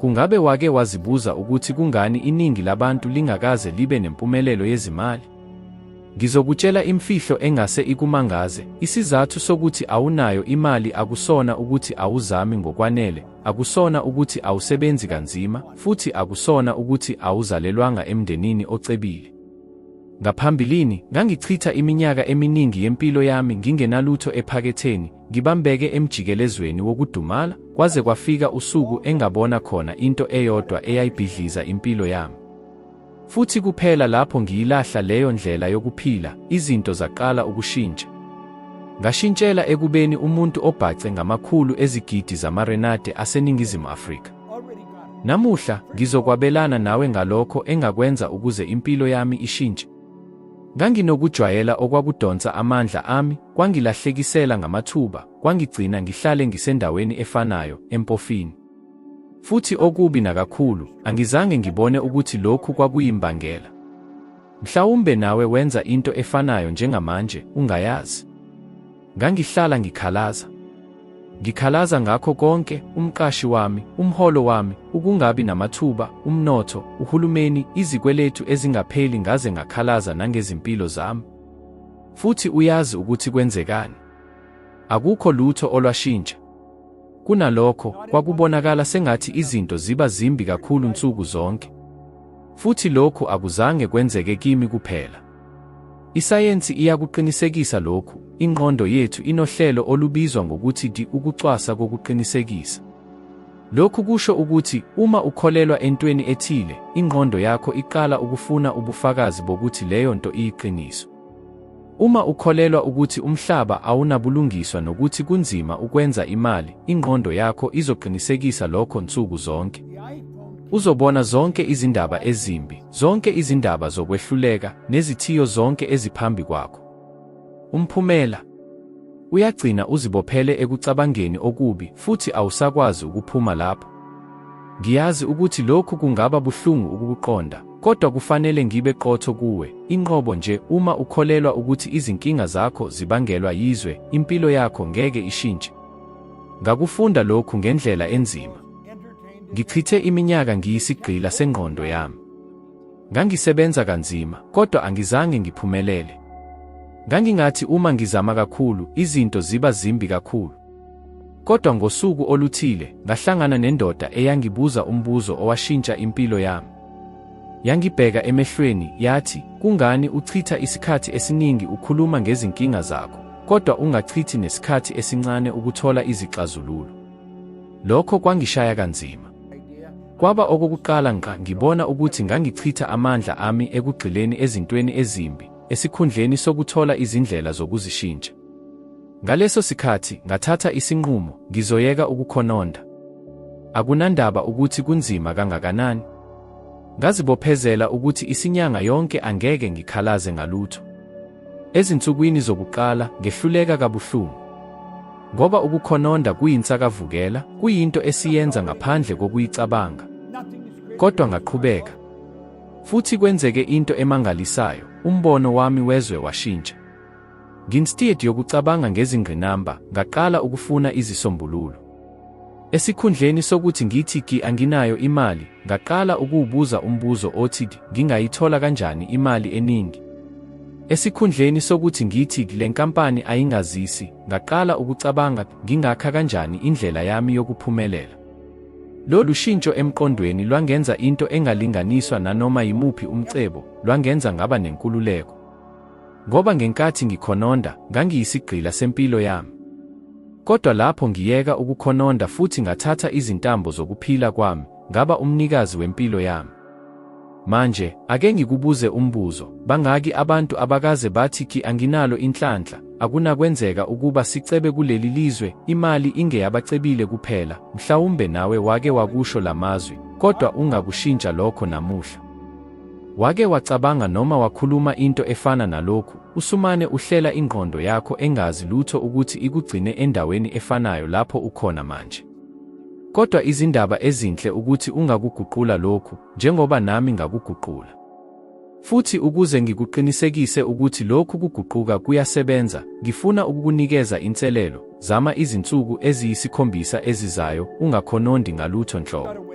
Kungabe wake wazibuza ukuthi kungani iningi labantu lingakaze libe nempumelelo yezimali? Ngizokutshela imfihlo engase ikumangaze, isizathu sokuthi awunayo imali akusona ukuthi awuzami ngokwanele, akusona ukuthi awusebenzi kanzima, futhi akusona ukuthi awuzalelwanga emndenini ocebile. Ngaphambilini, ngangichitha iminyaka eminingi yempilo yami ngingenalutho ephaketheni, ngibambeke emjikelezweni wokudumala, kwaze kwafika usuku engabona khona into eyodwa eyayibhidliza impilo yami. Futhi kuphela lapho ngiyilahla leyo ndlela yokuphila, izinto zaqala ukushintsha. Ngashintshela ekubeni umuntu obhace ngamakhulu ezigidi zamarenade aseNingizimu Afrika. Namuhla, ngizokwabelana nawe ngalokho engakwenza ukuze impilo yami ishintshe. Nganginokujwayela okwakudonsa amandla ami, kwangilahlekisela ngamathuba, kwangigcina ngihlale ngisendaweni efanayo, empofini. Futhi okubi nakakhulu, angizange ngibone ukuthi lokhu kwakuyimbangela. Mhlawumbe nawe wenza into efanayo njengamanje, ungayazi. Ngangihlala ngikhalaza. Ngikhalaza ngakho konke, umqashi wami, umholo wami, ukungabi namathuba, umnotho, uhulumeni, izikweletu ezingapheli ngaze ngakhalaza nangezimpilo zami. Futhi uyazi ukuthi kwenzekani? Akukho lutho olwashintsha. Kunalokho, kwakubonakala sengathi izinto ziba zimbi kakhulu nsuku zonke. Futhi lokhu akuzange kwenzeke kimi kuphela. Isayensi iyakuqinisekisa lokhu, ingqondo yethu inohlelo olubizwa ngokuthi di ukucwasa kokuqinisekisa. Lokhu kusho ukuthi uma ukholelwa entweni ethile, ingqondo yakho iqala ukufuna ubufakazi bokuthi leyo nto iyiqiniso. Uma ukholelwa ukuthi umhlaba awunabulungiswa nokuthi kunzima ukwenza imali, ingqondo yakho izoqinisekisa lokho nsuku zonke. Uzobona zonke izindaba ezimbi, zonke izindaba zokwehluleka, nezithiyo zonke eziphambi kwakho. Umphumela? Uyagcina uzibophele ekucabangeni okubi futhi awusakwazi ukuphuma lapho. Ngiyazi ukuthi lokhu kungaba buhlungu ukukuqonda, kodwa kufanele ngibe qotho kuwe, inqobo nje uma ukholelwa ukuthi izinkinga zakho zibangelwa yizwe, impilo yakho ngeke ishintshe. Ngakufunda lokhu ngendlela enzima. Ngichithe iminyaka ngiyisigqila sengqondo yami. Ngangisebenza kanzima, kodwa angizange ngiphumelele. Ngangingathi uma ngizama kakhulu, izinto ziba zimbi kakhulu. Kodwa ngosuku oluthile, ngahlangana nendoda eyangibuza umbuzo owashintsha impilo yami. Yangibheka emehlweni, yathi, Kungani uchitha isikhathi esiningi ukhuluma ngezinkinga zakho, kodwa ungachithi nesikhathi esincane ukuthola izixazululo? Lokho kwangishaya kanzima. Kwaba okokuqala ngqa ngibona ukuthi ngangichitha amandla ami ekugxileni ezintweni ezimbi, esikhundleni sokuthola izindlela zokuzishintsha. Ngaleso sikhathi, ngathatha isinqumo, ngizoyeka ukukhononda. Akunandaba ukuthi kunzima kangakanani. Ngazibophezela ukuthi isinyanga yonke angeke ngikhalaze ngalutho. Ezinsukwini zokuqala, ngehluleka kabuhlungu. Ngoba ukukhononda kuyinsakavukela, kuyinto esiyenza ngaphandle kokuyicabanga. Kodwa ngaqhubeka. Futhi kwenzeke into emangalisayo, umbono wami wezwe washintsha. Nginstead yokucabanga ngezingqinamba, ngaqala ukufuna izisombululo. Esikhundleni sokuthi ngithi ki anginayo imali, ngaqala ukuwubuza umbuzo othi ngingayithola kanjani imali eningi. Esikhundleni sokuthi ngithi le nkampani ayingazisi, ngaqala ukucabanga ngingakha kanjani indlela yami yokuphumelela. Lolu shintsho emqondweni lwangenza into engalinganiswa nanoma yimuphi umcebo, lwangenza ngaba nenkululeko. Ngoba ngenkathi ngikhononda, ngangiyisigqila sempilo yami. Kodwa lapho ngiyeka ukukhononda futhi ngathatha izintambo zokuphila kwami, ngaba umnikazi wempilo yami. Manje, ake ngikubuze umbuzo, bangaki abantu abakaze bathi ki anginalo inhlanhla, akunakwenzeka ukuba sicebe kuleli lizwe, imali ingeyabacebile kuphela, mhlawumbe nawe wake wakusho lamazwi, kodwa ungakushintsha lokho namuhla. Wake wacabanga noma wakhuluma into efana nalokhu, usumane uhlela ingqondo yakho engazi lutho ukuthi ikugcine endaweni efanayo lapho ukhona manje. Kodwa izindaba ezinhle ukuthi ungakuguqula lokhu, njengoba nami ngakuguqula. Futhi ukuze ngikuqinisekise ukuthi lokhu kuguquka kuyasebenza, ngifuna ukukunikeza inselelo, zama izinsuku eziyisikhombisa ezizayo ungakhonondi ngalutho nhlobo.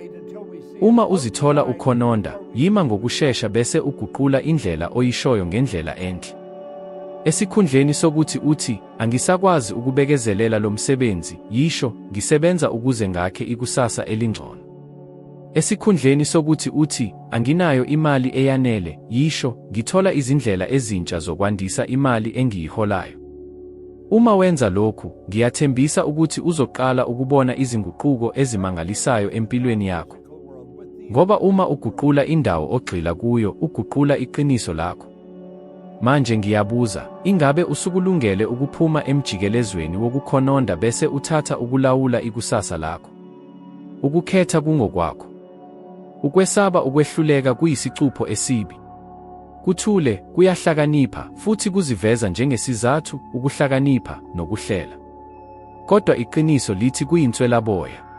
Uma uzithola ukhononda, yima ngokushesha bese uguqula indlela oyishoyo ngendlela enhle. Esikhundleni sokuthi uthi, Angisakwazi ukubekezelela lo msebenzi, yisho, Ngisebenza ukuze ngakhe ikusasa elingcono. Esikhundleni sokuthi uthi, Anginayo imali eyanele, yisho, Ngithola izindlela ezintsha zokwandisa imali engiyiholayo. Uma wenza lokhu, ngiyathembisa ukuthi uzoqala ukubona izinguquko ezimangalisayo empilweni yakho. Ngoba uma uguqula indawo ogxila kuyo, uguqula iqiniso lakho. Manje ngiyabuza, ingabe usukulungele ukuphuma emjikelezweni wokukhononda bese uthatha ukulawula ikusasa lakho? Ukukhetha kungokwakho. Ukwesaba ukwehluleka kuyisicupho esibi. Kuthule, kuyahlakanipha, futhi kuziveza njengesizathu, ukuhlakanipha, nokuhlela. Kodwa iqiniso lithi kuyinswelaboya.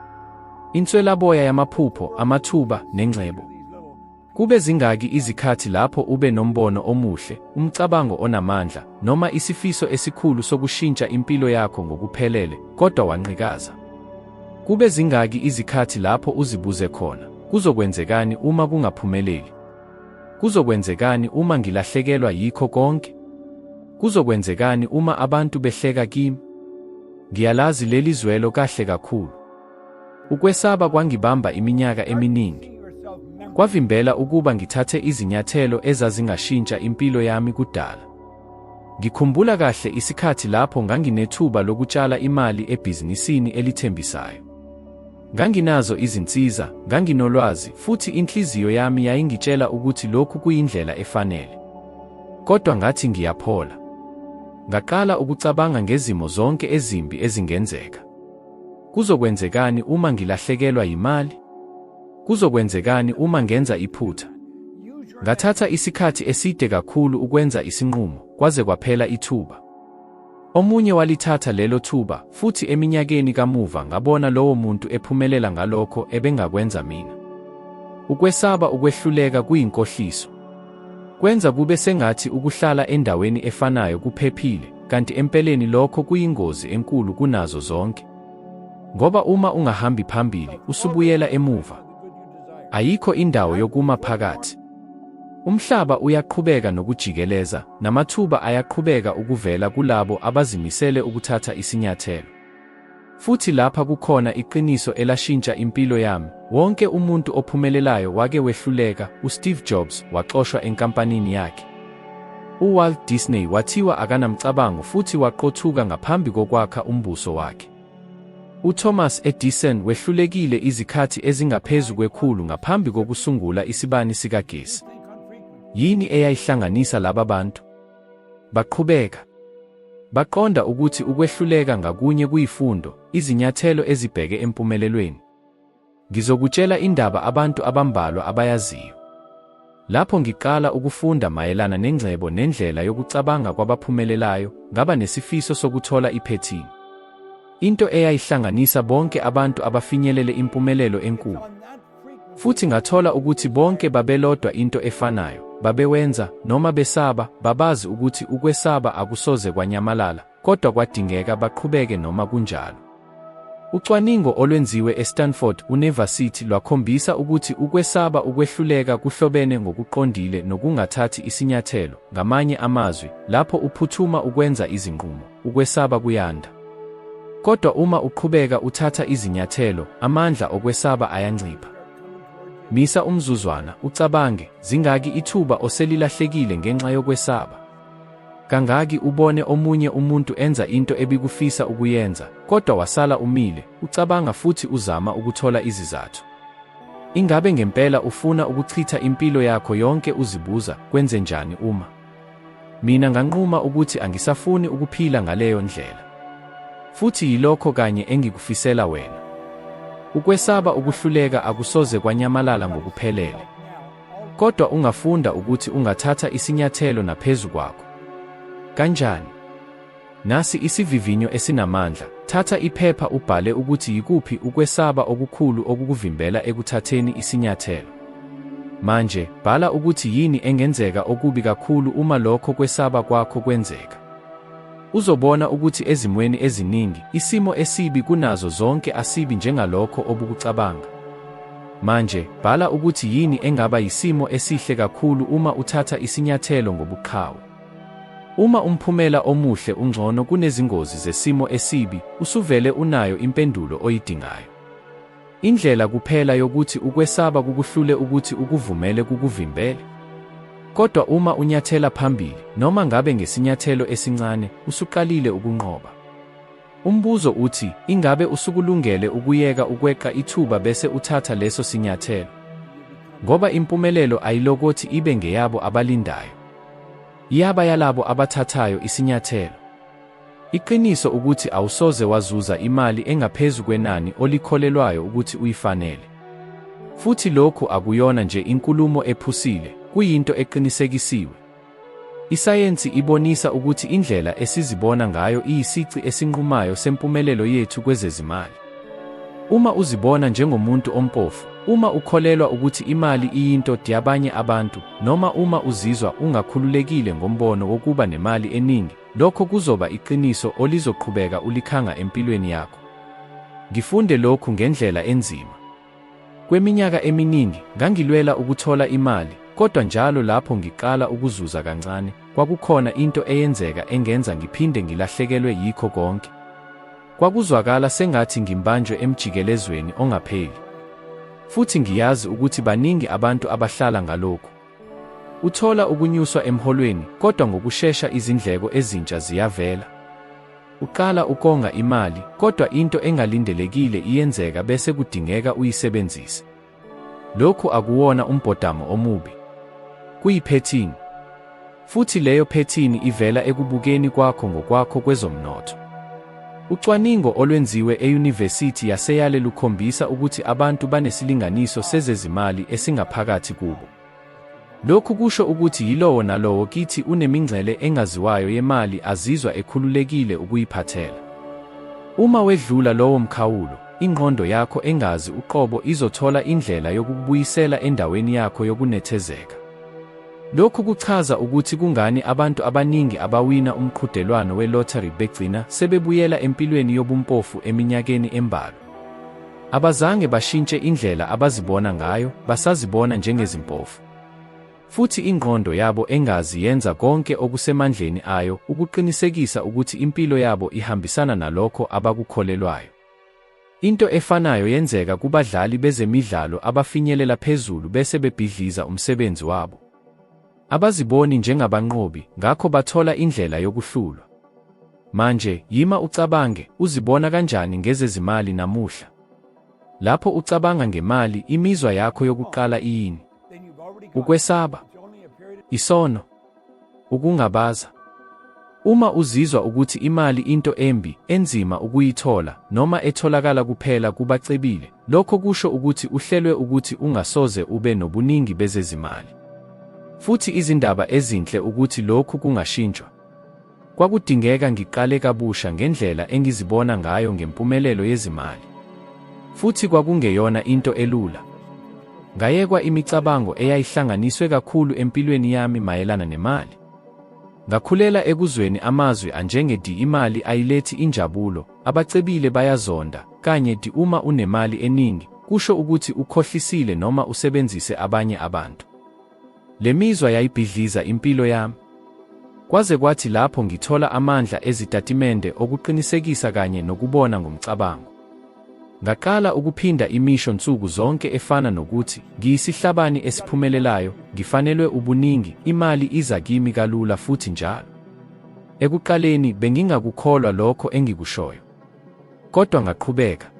Inswelaboya yamaphupho, amathuba, nengcebo. Kube zingaki izikhathi lapho ube nombono omuhle, umcabango onamandla, noma isifiso esikhulu sokushintsha impilo yakho ngokuphelele, kodwa wanqikaza? Kube zingaki izikhathi lapho uzibuze khona, Kuzokwenzekani uma kungaphumeleli? Kuzokwenzekani uma ngilahlekelwa yikho konke? Kuzokwenzekani uma abantu behleka kimi? Ngiyalazi leli zwelo kahle kakhulu. Ukwesaba kwangibamba iminyaka eminingi. Kwavimbela ukuba ngithathe izinyathelo ezazingashintsha impilo yami kudala. Ngikhumbula kahle isikhathi lapho nganginethuba lokutshala imali ebhizinisini elithembisayo. Nganginazo izinsiza, nganginolwazi, futhi inhliziyo yami yayingitshela ukuthi lokhu kuyindlela efanele. Kodwa ngathi ngiyaphola. Ngaqala ukucabanga ngezimo zonke ezimbi ezingenzeka. Kuzokwenzekani uma ngilahlekelwa yimali? Kuzokwenzekani uma ngenza iphutha? Ngathatha isikhathi eside kakhulu ukwenza isinqumo, kwaze kwaphela ithuba. Omunye walithatha lelo thuba, futhi eminyakeni kamuva ngabona lowo muntu ephumelela ngalokho ebengakwenza mina. Ukwesaba ukwehluleka kuyinkohliso. Kwenza kube sengathi ukuhlala endaweni efanayo kuphephile, kanti empeleni lokho kuyingozi enkulu kunazo zonke. Ngoba uma ungahambi phambili, usubuyela emuva. Ayikho indawo yokuma phakathi. Umhlaba uyaqhubeka nokujikeleza, namathuba ayaqhubeka ukuvela kulabo abazimisele ukuthatha isinyathelo. Futhi lapha kukhona iqiniso elashintsha impilo yami, wonke umuntu ophumelelayo wake wehluleka, uSteve Jobs waxoshwa enkampanini yakhe. UWalt Disney wathiwa akanamcabango futhi waqothuka ngaphambi kokwakha umbuso wakhe. UThomas Edison wehlulekile izikhathi ezingaphezu kwekhulu ngaphambi kokusungula isibani sikagesi. Yini eyayihlanganisa laba bantu? Baqhubeka. Baqonda ukuthi ukwehluleka ngakunye kuyifundo, izinyathelo ezibheke empumelelweni. Ngizokutshela indaba abantu abambalwa abayaziyo. Lapho ngiqala ukufunda mayelana nengcebo nendlela yokucabanga kwabaphumelelayo, ngaba nesifiso sokuthola iphethini. Into eyayihlanganisa bonke abantu abafinyelele impumelelo enkulu. Futhi ngathola ukuthi bonke babelodwa into efanayo, babewenza, noma besaba, babazi ukuthi ukwesaba akusoze kwanyamalala, kodwa kwadingeka baqhubeke noma kunjalo. Ucwaningo olwenziwe eStanford University lwakhombisa ukuthi ukwesaba ukwehluleka kuhlobene ngokuqondile nokungathathi isinyathelo, ngamanye amazwi, lapho uphuthuma ukwenza izinqumo, ukwesaba kuyanda. Kodwa uma uqhubeka uthatha izinyathelo, amandla okwesaba ayancipha. Misa umzuzwana, ucabange, zingaki ithuba oselilahlekile ngenxa yokwesaba? Kangaki ubone omunye umuntu enza into ebikufisa ukuyenza, kodwa wasala umile, ucabanga futhi uzama ukuthola izizathu? Ingabe ngempela ufuna ukuchitha impilo yakho yonke uzibuza, kwenzenjani uma? Mina nganquma ukuthi angisafuni ukuphila ngaleyo ndlela. Futhi yilokho kanye engikufisela wena. Ukwesaba ukuhluleka akusoze kwanyamalala ngokuphelele. Kodwa ungafunda ukuthi ungathatha isinyathelo naphezu kwakho. Kanjani? Nasi isivivinyo esinamandla, thatha iphepha ubhale ukuthi yikuphi ukwesaba okukhulu okukuvimbela ekuthatheni isinyathelo. Manje, bhala ukuthi yini engenzeka okubi kakhulu uma lokho kwesaba kwakho kwenzeka. Uzobona ukuthi ezimweni eziningi, isimo esibi kunazo zonke asibi njengalokho obukucabanga. Manje, bhala ukuthi yini engaba yisimo esihle kakhulu uma uthatha isinyathelo ngobuqhawe. Uma umphumela omuhle ungcono kunezingozi zesimo esibi, usuvele unayo impendulo oyidingayo. Indlela kuphela yokuthi ukwesaba kukuhlule ukuthi ukuvumele kukuvimbele. Kodwa uma unyathela phambili, noma ngabe ngesinyathelo esincane, usuqalile ukunqoba. Umbuzo uthi, ingabe usukulungele ukuyeka ukweqa ithuba bese uthatha leso sinyathelo? Ngoba impumelelo ayilokothi ibe ngeyabo abalindayo. Iyaba yalabo abathathayo isinyathelo. Iqiniso ukuthi awusoze wazuza imali engaphezu kwenani olikholelwayo ukuthi uyifanele. Futhi lokhu akuyona nje inkulumo ephusile, kuyinto eqinisekisiwe. Isayensi ibonisa ukuthi indlela esizibona ngayo iyisici esinqumayo sempumelelo yethu kwezezimali. Uma uzibona njengomuntu ompofu, uma ukholelwa ukuthi imali iyinto yabanye abantu, noma uma uzizwa ungakhululekile ngombono wokuba nemali eningi, lokho kuzoba iqiniso olizoqhubeka ulikhanga empilweni yakho. Ngifunde lokhu ngendlela enzima. Kweminyaka eminingi, ngangilwela ukuthola imali, kodwa njalo lapho ngiqala ukuzuza kancane, kwakukhona into eyenzeka engenza ngiphinde ngilahlekelwe yikho konke. Kwakuzwakala sengathi ngimbanjwe emjikelezweni ongapheli. Futhi ngiyazi ukuthi baningi abantu abahlala ngalokhu. Uthola ukunyuswa emholweni, kodwa ngokushesha izindleko ezintsha ziyavela. Uqala ukonga imali, kodwa into engalindelekile iyenzeka bese kudingeka uyisebenzise. Lokhu akuwona umbhodamo omubi. Kuyiphethini. Futhi leyo phethini ivela ekubukeni kwakho ngokwakho kwezomnotho. Ucwaningo olwenziwe eYunivesithi yaseYale lukhombisa ukuthi abantu banesilinganiso sezezimali esingaphakathi kubo. Lokhu kusho ukuthi yilowo nalowo kithi unemingcele engaziwayo yemali azizwa ekhululekile ukuyiphathela. Uma wedlula lowo mkhawulo, ingqondo yakho engazi uqobo izothola indlela yokukubuyisela endaweni yakho yokunethezeka. Lokhu kuchaza ukuthi kungani abantu abaningi abawina umqhudelwano we-lottery begcina sebebuyela empilweni yobumpofu eminyakeni embalwa. Abazange bashintshe indlela abazibona ngayo, basazibona njengezimpofu. Futhi ingqondo yabo engazi yenza konke okusemandleni ayo ukuqinisekisa ukuthi impilo yabo ihambisana nalokho abakukholelwayo. Into efanayo yenzeka kubadlali bezemidlalo abafinyelela phezulu bese bebhidliza umsebenzi wabo. Abaziboni njengabanqobi, ngakho bathola indlela yokuhlulwa. Manje, yima ucabange, uzibona kanjani ngezezimali namuhla? Lapho ucabanga ngemali, imizwa yakho yokuqala iyini? Ukwesaba? Isono? Ukungabaza? Uma uzizwa ukuthi imali into embi, enzima ukuyithola, noma etholakala kuphela kubacebile, lokho kusho ukuthi uhlelwe ukuthi ungasoze ube nobuningi bezezimali. Futhi izindaba ezinhle ukuthi lokhu kungashintshwa. Kwakudingeka ngiqale kabusha ngendlela engizibona ngayo ngempumelelo yezimali. Futhi kwakungeyona into elula. Ngayekwa imicabango eyayihlanganiswe kakhulu empilweni yami mayelana nemali. Ngakhulela ekuzweni amazwi anjenge di imali ayilethi injabulo, abacebile bayazonda, kanye di uma unemali eningi, kusho ukuthi ukhohlisile noma usebenzise abanye abantu. Le mizwa yayibhidliza impilo yami. Kwaze kwathi lapho ngithola amandla ezitatimende okuqinisekisa kanye nokubona ngomcabango. Ngaqala ukuphinda imisho nsuku zonke efana nokuthi, ngiyisihlabani esiphumelelayo, ngifanelwe ubuningi, imali iza kimi kalula futhi njalo. Ekuqaleni bengingakukholwa lokho engikushoyo. Kodwa ngaqhubeka.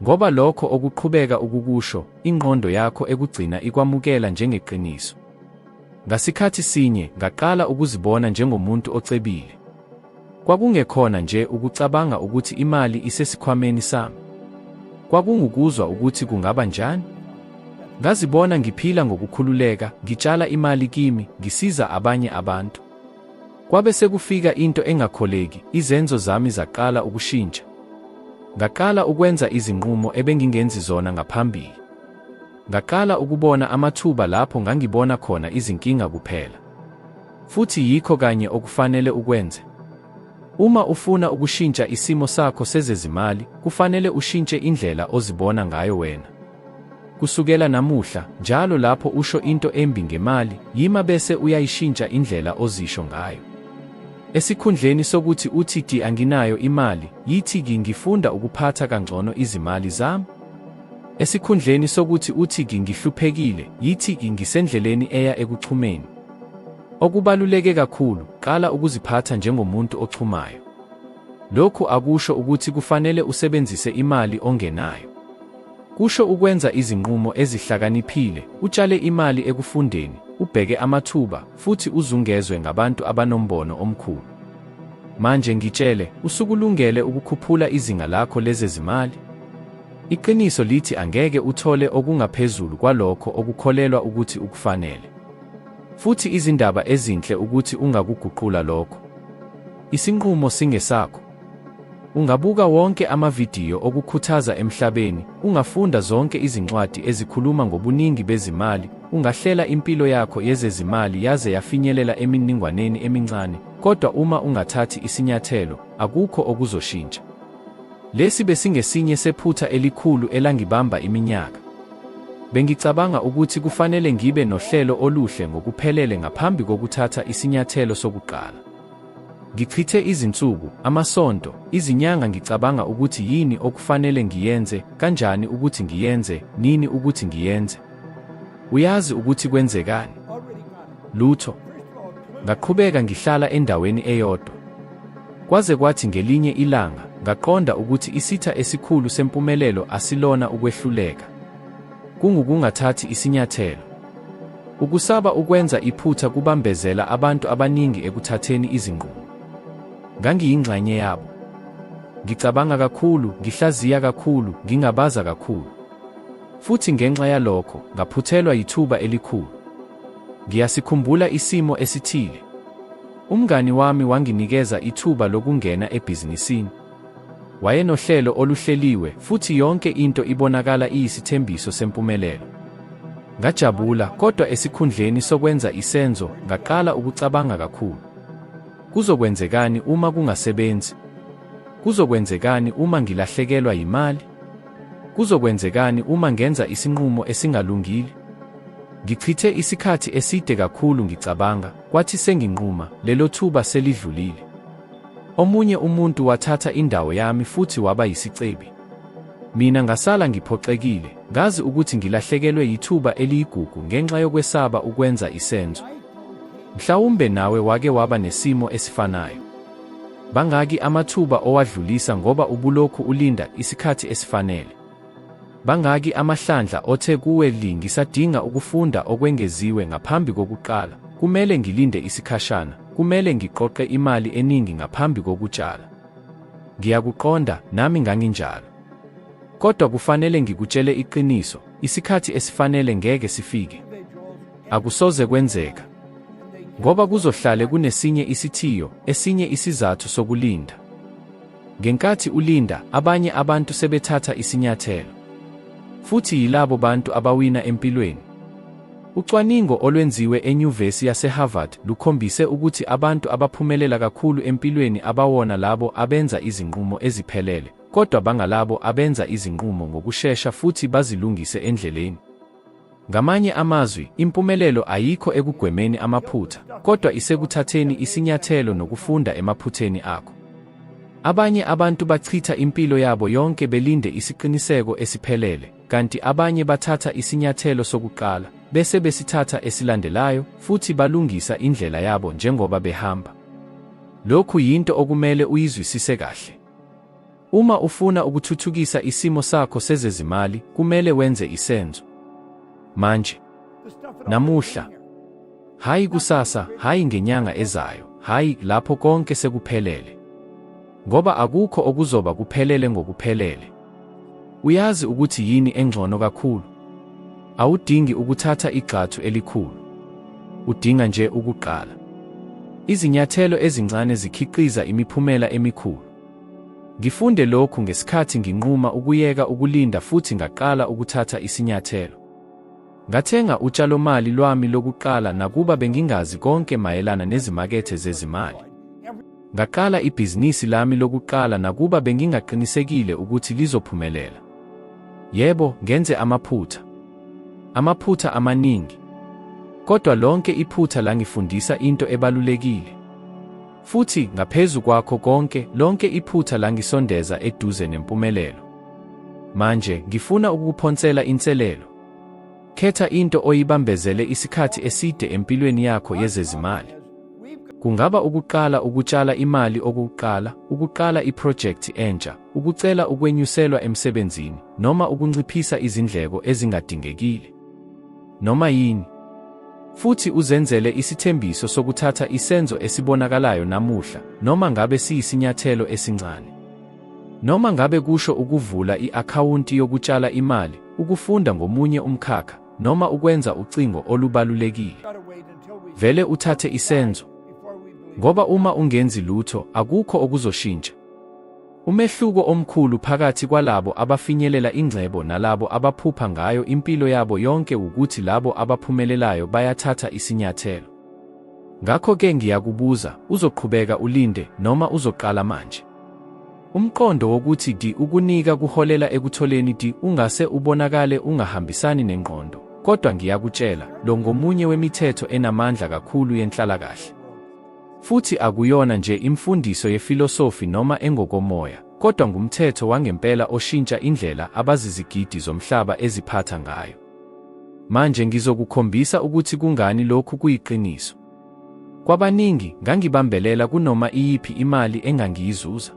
Ngoba lokho okuqhubeka ukukusho, ingqondo yakho ekugcina ikwamukela njengeqiniso. Ngasikhathi sinye, ngaqala ukuzibona njengomuntu ocebile. Kwakungekhona nje ukucabanga ukuthi imali isesikhwameni sami. Kwakungukuzwa ukuthi kungaba njani. Ngazibona ngiphila ngokukhululeka, ngitshala imali kimi, ngisiza abanye abantu. Kwabe sekufika into engakholeki, izenzo zami zaqala ukushintsha. Ngaqala ukwenza izinqumo ebengingenzi zona ngaphambili. Ngaqala ukubona amathuba lapho ngangibona khona izinkinga kuphela. Futhi yikho kanye okufanele ukwenze. Uma ufuna ukushintsha isimo sakho sezezimali, kufanele ushintshe indlela ozibona ngayo wena. Kusukela namuhla, njalo lapho usho into embi ngemali, yima bese uyayishintsha indlela ozisho ngayo. Esikhundleni sokuthi uthi ti anginayo imali, yithi ki ngifunda ukuphatha kangcono izimali zami. Esikhundleni sokuthi uthi ki ngihluphekile, yithi ki ngisendleleni eya ekuchumeni. Okubaluleke kakhulu, qala ukuziphatha njengomuntu ochumayo. Lokhu akusho ukuthi kufanele usebenzise imali ongenayo. Kusho ukwenza izinqumo ezihlakaniphile, utshale imali ekufundeni, ubheke amathuba, futhi uzungezwe ngabantu abanombono omkhulu. Manje ngitshele, usukulungele ukukhuphula izinga lakho lezezimali? Iqiniso lithi angeke uthole okungaphezulu kwalokho okukholelwa ukuthi ukufanele. Futhi izindaba ezinhle ukuthi ungakuguqula lokho. Isinqumo singesakho. Ungabuka wonke amavidiyo okukhuthaza emhlabeni, ungafunda zonke izincwadi ezikhuluma ngobuningi bezimali, ungahlela impilo yakho yezezimali yaze yafinyelela emininingwaneni emincane, kodwa uma ungathathi isinyathelo, akukho okuzoshintsha. Lesi besingesinye sephutha elikhulu elangibamba iminyaka. Bengicabanga ukuthi kufanele ngibe nohlelo oluhle ngokuphelele ngaphambi kokuthatha isinyathelo sokuqala. Ngichithe izinsuku, amasonto, izinyanga ngicabanga ukuthi yini okufanele ngiyenze, kanjani ukuthi ngiyenze, nini ukuthi ngiyenze. Uyazi ukuthi kwenzekani? Lutho. Ngaqhubeka ngihlala endaweni eyodwa. Kwaze kwathi ngelinye ilanga, ngaqonda ukuthi isitha esikhulu sempumelelo asilona ukwehluleka. Kungukungathathi isinyathelo. Ukusaba ukwenza iphutha kubambezela abantu abaningi ekuthatheni izinqumo. Ngangiyingxenye yabo. Ngicabanga kakhulu, ngihlaziya kakhulu, ngingabaza kakhulu. Futhi ngenxa yalokho, ngaphuthelwa yithuba elikhulu. Ngiyasikhumbula isimo esithile. Umngani wami wanginikeza ithuba lokungena ebhizinisini. Wayenohlelo oluhleliwe futhi yonke into ibonakala iyisithembiso sempumelelo. Ngajabula, kodwa esikhundleni sokwenza isenzo, ngaqala ukucabanga kakhulu. Kuzokwenzekani uma kungasebenzi? Kuzokwenzekani uma ngilahlekelwa yimali? Kuzokwenzekani uma ngenza isinqumo esingalungile? Ngichithe isikhathi eside kakhulu ngicabanga, kwathi senginquma, lelo thuba selidlulile. Omunye umuntu wathatha indawo yami futhi waba yisicebi. Mina ngasala ngiphoxekile, ngazi ukuthi ngilahlekelwe yithuba eliyigugu ngenxa yokwesaba ukwenza isenzo. Mhlawumbe nawe wake waba nesimo esifanayo. Bangaki amathuba owadlulisa ngoba ubulokhu ulinda isikhathi esifanele? Bangaki amahlandla othe kuwe li ngisadinga ukufunda okwengeziwe ngaphambi kokuqala, kumele ngilinde isikhashana, kumele ngiqoqe imali eningi ngaphambi kokutshala. Ngiyakuqonda, nami nganginjalo. Kodwa kufanele ngikutshele iqiniso, isikhathi esifanele ngeke sifike. Akusoze kwenzeka. Ngoba kuzohlale kunesinye isithiyo, esinye isizathu sokulinda. Ngenkathi ulinda, abanye abantu sebethatha isinyathelo. Futhi yilabo bantu abawina empilweni. Ucwaningo olwenziwe eNyuvesi yaseHarvard lukhombise ukuthi abantu abaphumelela kakhulu empilweni abawona labo abenza izinqumo eziphelele, kodwa bangalabo abenza izinqumo ngokushesha futhi bazilungise endleleni. Ngamanye amazwi, impumelelo ayikho ekugwemeni amaphutha, kodwa isekuthatheni isinyathelo nokufunda emaphutheni akho. Abanye abantu bachitha impilo yabo yonke belinde isiqiniseko esiphelele, kanti abanye bathatha isinyathelo sokuqala, bese besithatha esilandelayo, futhi balungisa indlela yabo njengoba behamba. Lokhu yinto okumele uyizwisise kahle. Uma ufuna ukuthuthukisa isimo sakho sezezimali, kumele wenze isenzo. Manje. Namuhla. Hhayi kusasa, hhayi ngenyanga ezayo, hhayi lapho konke sekuphelele. Ngoba akukho okuzoba kuphelele ngokuphelele. Uyazi ukuthi yini engcono kakhulu? Awudingi ukuthatha igxathu elikhulu. Udinga nje ukuqala. Izinyathelo ezincane zikhiqiza imiphumela emikhulu. Ngifunde lokhu ngesikhathi nginquma ukuyeka ukulinda futhi ngaqala ukuthatha isinyathelo. Ngathenga utshalomali lwami lokuqala nakuba bengingazi konke mayelana nezimakethe zezimali. Ngaqala ibhizinisi lami lokuqala nakuba bengingaqinisekile ukuthi lizophumelela. Yebo, ngenze amaphutha. Amaphutha amaningi. Kodwa lonke iphutha langifundisa into ebalulekile. Futhi, ngaphezu kwakho konke, lonke iphutha langisondeza eduze nempumelelo. Manje, ngifuna ukukuphonsela inselelo. Khetha into oyibambezele isikhathi eside empilweni yakho yezezimali. Kungaba ukuqala ukutshala imali okokuqala, ukuqala iphrojekthi entsha, ukucela ukwenyuselwa emsebenzini, noma ukunciphisa izindleko ezingadingekile. Noma yini. Futhi uzenzele isithembiso sokuthatha isenzo esibonakalayo namuhla, noma ngabe siyisinyathelo esincane. Noma ngabe kusho ukuvula i-akhawunti yokutshala imali, ukufunda ngomunye umkhakha, noma ukwenza ucingo olubalulekile. Vele uthathe isenzo. Ngoba uma ungenzi lutho, akukho okuzoshintsha. Umehluko omkhulu phakathi kwalabo abafinyelela ingcebo nalabo abaphupha ngayo impilo yabo yonke wukuthi labo abaphumelelayo bayathatha isinyathelo. Ngakho-ke ngiyakubuza, uzoqhubeka ulinde, noma uzoqala manje? Umqondo wokuthi di ukunika kuholela ekutholeni di ungase ubonakale ungahambisani nengqondo, kodwa ngiyakutshela, lo ngomunye wemithetho enamandla kakhulu yenhlalakahle. Futhi akuyona nje imfundiso yefilosofi noma engokomoya, kodwa ngumthetho wangempela oshintsha indlela abazizigidi zomhlaba eziphatha ngayo. Manje ngizokukhombisa ukuthi kungani lokhu kuyiqiniso. Kwabaningi, ngangibambelela kunoma iyiphi imali engangiyizuza.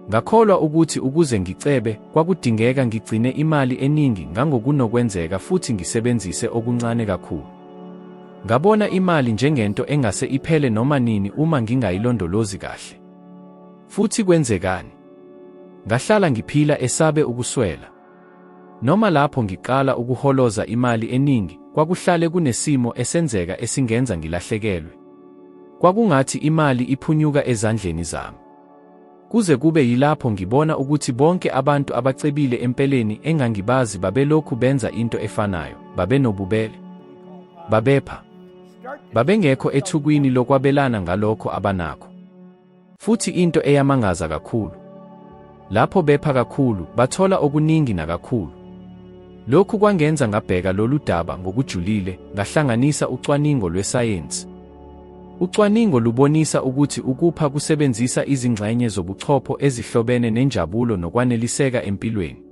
Ngakholwa ukuthi ukuze ngicebe, kwakudingeka ngigcine imali eningi ngangokunokwenzeka futhi ngisebenzise okuncane kakhulu. Ngabona imali njengento engase iphele noma nini uma ngingayilondolozi kahle. Futhi kwenzekani? Ngahlala ngiphila esabe ukuswela. Noma lapho ngiqala ukuholoza imali eningi, kwakuhlale kunesimo esenzeka esingenza ngilahlekelwe. Kwakungathi imali iphunyuka ezandleni zami. Kuze kube yilapho ngibona ukuthi bonke abantu abacebile empeleni engangibazi babelokhu benza into efanayo, babenobubele. Babepha. Babengekho ethukwini lokwabelana ngalokho abanakho. Futhi into eyamangaza kakhulu, lapho bepha kakhulu, bathola okuningi nakakhulu. Lokhu kwangenza ngabheka lolu daba ngokujulile, ngahlanganisa ucwaningo lwesayensi. Ucwaningo lubonisa ukuthi ukupha kusebenzisa izingxenye zobuchopho ezihlobene nenjabulo nokwaneliseka empilweni.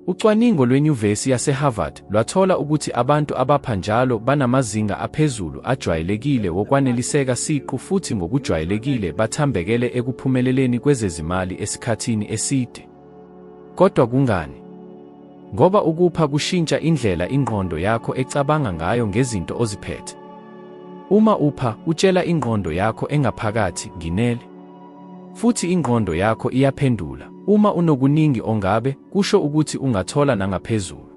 Ucwaningo lweNyuvesi yaseHarvard lwathola ukuthi abantu abapha njalo banamazinga aphezulu ajwayelekile wokwaneliseka siqu futhi ngokujwayelekile bathambekele ekuphumeleleni kwezezimali esikhathini eside. Kodwa kungani? Ngoba ukupha kushintsha indlela ingqondo yakho ecabanga ngayo ngezinto oziphethe. Uma upha, utshela ingqondo yakho engaphakathi, Nginele. Futhi ingqondo yakho iyaphendula, uma unokuningi ongabe, kusho ukuthi ungathola nangaphezulu.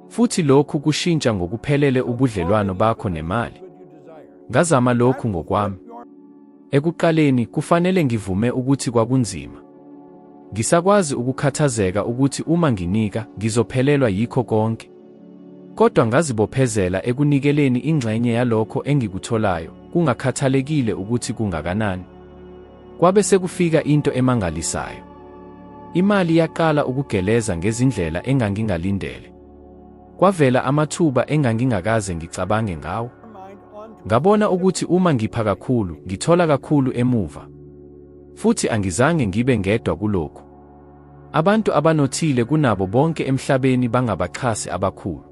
Futhi lokhu kushintsha ngokuphelele ubudlelwano bakho nemali. Ngazama lokhu ngokwami. Ekuqaleni, kufanele ngivume ukuthi kwakunzima. Ngisakwazi ukukhathazeka ukuthi uma nginika, ngizophelelwa yikho konke. Kodwa ngazibophezela ekunikeleni ingxenye yalokho engikutholayo, kungakhathalekile ukuthi kungakanani. Kwabe sekufika into emangalisayo. Imali yaqala ukugeleza ngezindlela engangingalindele. Kwavela amathuba engangingakaze ngicabange ngawo. Ngabona ukuthi uma ngipha kakhulu, ngithola kakhulu emuva. Futhi angizange ngibe ngedwa kulokhu. Abantu abanothile kunabo bonke emhlabeni bangabaxhasi abakhulu.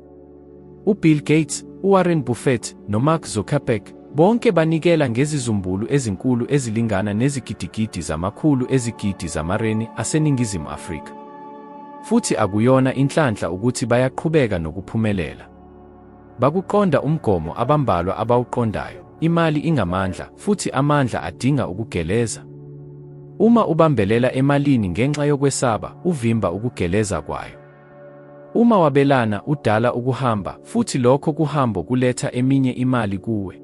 UBill Gates, uWarren Buffett noMark Zuckerberg bonke banikela ngezizumbulu ezinkulu ezilingana nezigidigidi zamakhulu ezigidi zamareni aseNingizimu Afrika. Futhi akuyona inhlanhla ukuthi bayaqhubeka nokuphumelela. Bakuqonda umgomo abambalwa abawuqondayo, imali ingamandla, futhi amandla adinga ukugeleza. Uma ubambelela emalini ngenxa yokwesaba, uvimba ukugeleza kwayo. Uma wabelana, udala ukuhamba, futhi lokho kuhambo kuletha eminye imali kuwe.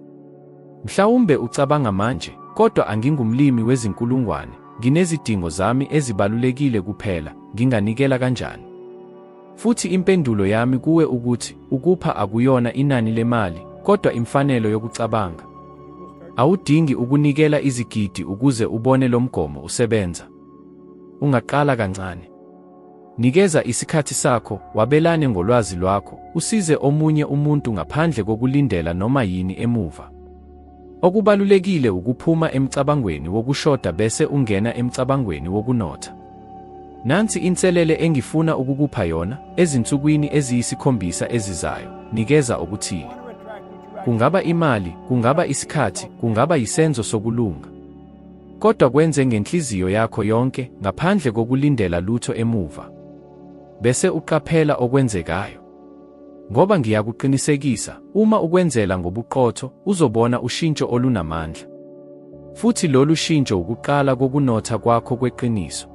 Mhlawumbe ucabanga manje, kodwa angingumlimi wezinkulungwane, nginezidingo zami ezibalulekile kuphela, nginganikela kanjani? Futhi impendulo yami kuwe ukuthi, ukupha akuyona inani lemali, kodwa imfanelo yokucabanga. Awudingi ukunikela izigidi ukuze ubone lo mgomo usebenza. Ungaqala kancane. Nikeza isikhathi sakho, wabelane ngolwazi lwakho, usize omunye umuntu ngaphandle kokulindela noma yini emuva. Okubalulekile ukuphuma emcabangweni wokushoda bese ungena emcabangweni wokunotha. Nansi inselele engifuna ukukupha yona, ezinsukwini eziyisikhombisa ezizayo, nikeza okuthile. Kungaba imali, kungaba isikhathi, kungaba yisenzo sokulunga. Kodwa kwenze ngenhliziyo yakho yonke, ngaphandle kokulindela lutho emuva. Bese uqaphela okwenzekayo. Ngoba ngiyakuqinisekisa, uma ukwenzela ngobuqotho, uzobona ushintsho olunamandla. Futhi lolu shintsho wukuqala kokunotha kwakho kweqiniso.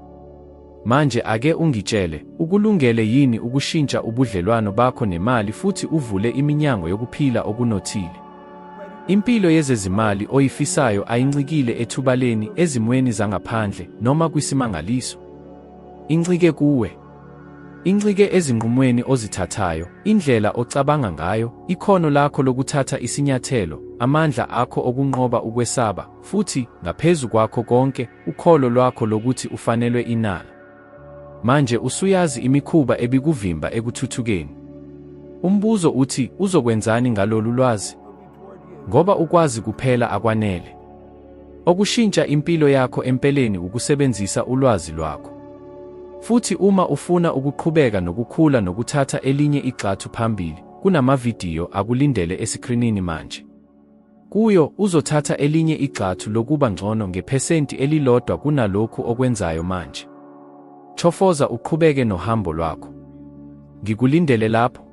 Manje ake ungitshele, ukulungele yini ukushintsha ubudlelwano bakho nemali futhi uvule iminyango yokuphila okunothile? Impilo yezezimali oyifisayo ayincikile ethubaleni, ezimweni zangaphandle, noma kwisimangaliso. Incike kuwe. Incike ezinqumweni ozithathayo, indlela ocabanga ngayo, ikhono lakho lokuthatha isinyathelo, amandla akho okunqoba ukwesaba, futhi, ngaphezu kwakho konke, ukholo lwakho lokuthi ufanelwe inala. Manje usuyazi imikhuba ebikuvimba ekuthuthukeni. Umbuzo uthi uzokwenzani ngalolu lwazi? Ngoba ukwazi kuphela akwanele. Okushintsha impilo yakho empeleni ukusebenzisa ulwazi lwakho. Futhi uma ufuna ukuqhubeka nokukhula nokuthatha elinye igxathu phambili, kunamavidiyo akulindele esikrinini manje. Kuyo, uzothatha elinye igxathu lokuba ngcono ngephesenti elilodwa kunalokhu okwenzayo manje. Chofoza uqhubeke nohambo lwakho. Ngikulindele lapho.